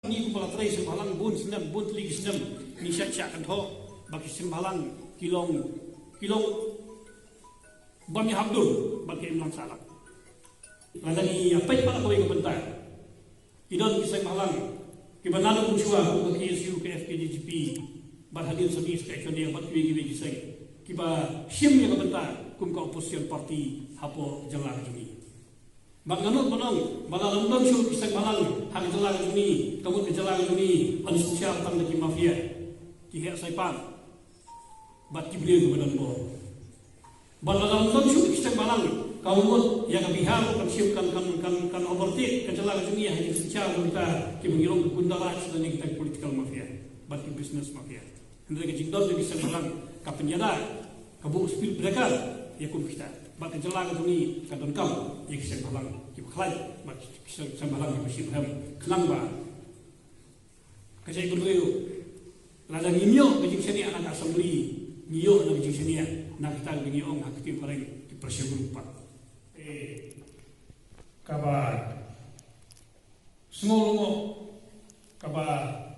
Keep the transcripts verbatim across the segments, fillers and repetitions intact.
Ngi kumba la trei seng bhalang bun snem, bun tylli ki snem, ngi shait shah kynthoh ba ki seng bhalang ki long, ki long bym ïahap dur bad ki imlang sahlang. Lada ngi ïa peit pat ha kawei ka bynta, ki don ki seng bhalang kiba naduh mynshuwa, kum ka K S U, ka F K J G P, bad hadien sa ngi sa ka H N D A bad kiwei kiwei ki seng, kiba shim ïa ka bynta kum ka opposition party hapoh jylla ka jong ngi. Bad nga nud ban ong ba lada ym don shuh ki seng bhalang ha ka jylla ka jong ngi, ka mut ka jylla ka jong ngi yn synshar tang da ki mafia, ki heh saipan bad ki briew kiba don bor. Bad lada ym don shuh ki seng bhalang, ka mut ïa ka Bihar kan shim, kan, kan, kan, kan overtake ka jylla ka jong ngi ha ki synshar jong kita kiba ngi ong ka gunda raj lane kita ki political mafia bad ki business mafia. Hynrei ka jingdon jong ki seng bhalang ka pynïada, ka buh speed breaker ïa kum kita. Bad ka jylla ka jong ngi ka donkam ïa ki seng bhalang kiba khlaiñ bad ki seng, seng bhalang kiba shitrhem, khnang ba ka jaitbynriew, lada ngim ïoh ka jingshaniah na ka assembly, ngi ïoh na ka jingshaniah na kita kiba ngi ong ha ka ktien phareng ki pressure group pat. Eh, kaba sngew lyngngoh, kaba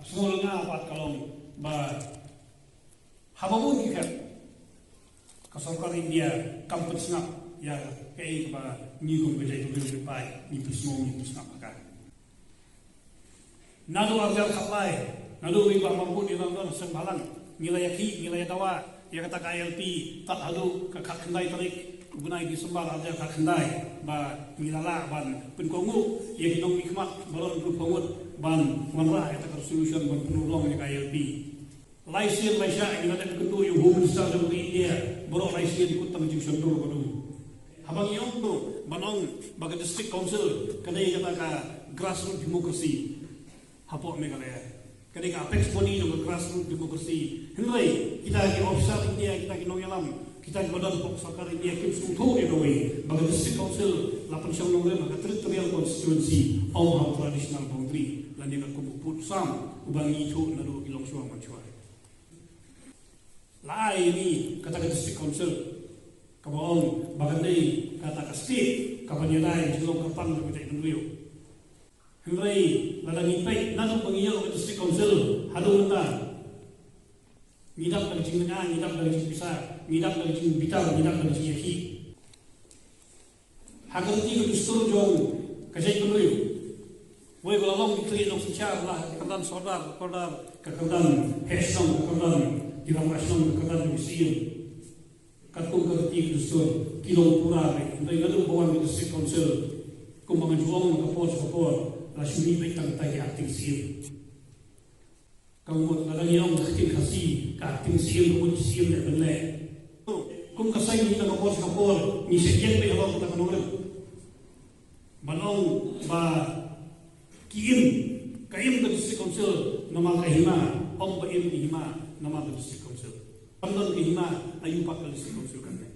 sngew lyngngoh pat ka long ba haba bun ki khet ka sorkar India kam pynsngap ïa kaei kaba ngi kum ka jaitbynriew ngi paid, ngi pynsngew, ngi pynsngap ha ka. Naduh arhajar khatlai, naduh ba mar bun ïa la don seng bhalang, ngi la ïakhih, ngi la ïadawa ïa kata ka I L P, tad haduh ka khatkhyndai tarik u bnai December arhajar khatkhyndai, ba ngi la lah ban pynkohnguh ïa ki nongmihkhmat baroh hynriewphew ngut ban wanrah ïa kata ka resolution ban pynurlong ïa ka I L P. Lai sien lai shah ngi la dep kynduh ïa u Home Minister jong ka India, baroh lai sien kut tang jingshondur bad u. Haba ngi ong to ban ong ba ka District Council ka dei kata ka grassroots democracy hapoh Meghalaya. Ka dei ka apex body jong ka grassroots democracy. Hynrei kita ki officer India, kita ki nongïalam, kita kiba don hapoh sorkar India kim sngewthuh ïa kawei, ba ka District Council la pynshong nongrim ha ka territorial constituency, ym ha u traditional boundary lane ka kum u pud u sam uba ngi ithuh naduh ki longshuwa manshuwa. La ai ïa ngi kata ka District Council kaba ong ba kan dei kata ka state kaban ïada ïa ka jinglong kyrpang jong ka jaitbynriew. Hynrei lada ngi peit naduh ba ngi ïoh ka District Council haduh mynta, ngi dap da ka jinglynga, ngi dap da ka jingpisa, ngi dap da ka jingbitar, ngi dap da ka jingïakhih. Ha ka riti ka dustur jong ka jaitbynriew, wei ba la long ki khlieh nongsynshar, la ka kyrdan sordar, ka kyrdan, ka kyrdan heh shnong, ka kyrdan ki rangbah shnong, ka kyrdan jong ki syiem. Katkum ka riti ka dustur ki long pura beit. Hynrei naduh ba wan ka District Council, kumba nga ju ong na ka por sha ka por, la shu mih beit tang kita ki acting syiem. Ka mut lada ngi ong ka ktien Khasi, ka acting syiem ka mut syiem leh ban leh. Kum ka seng ngi na ka por sha ka por ngi shah ïeng beit halor kata ka nongrim ban ong ba ki im, ka im ka District Council namar ka hima, ym ba im ki hima namar ka District Council. Kam don ka hima, aïu pat ka District Council kan leh?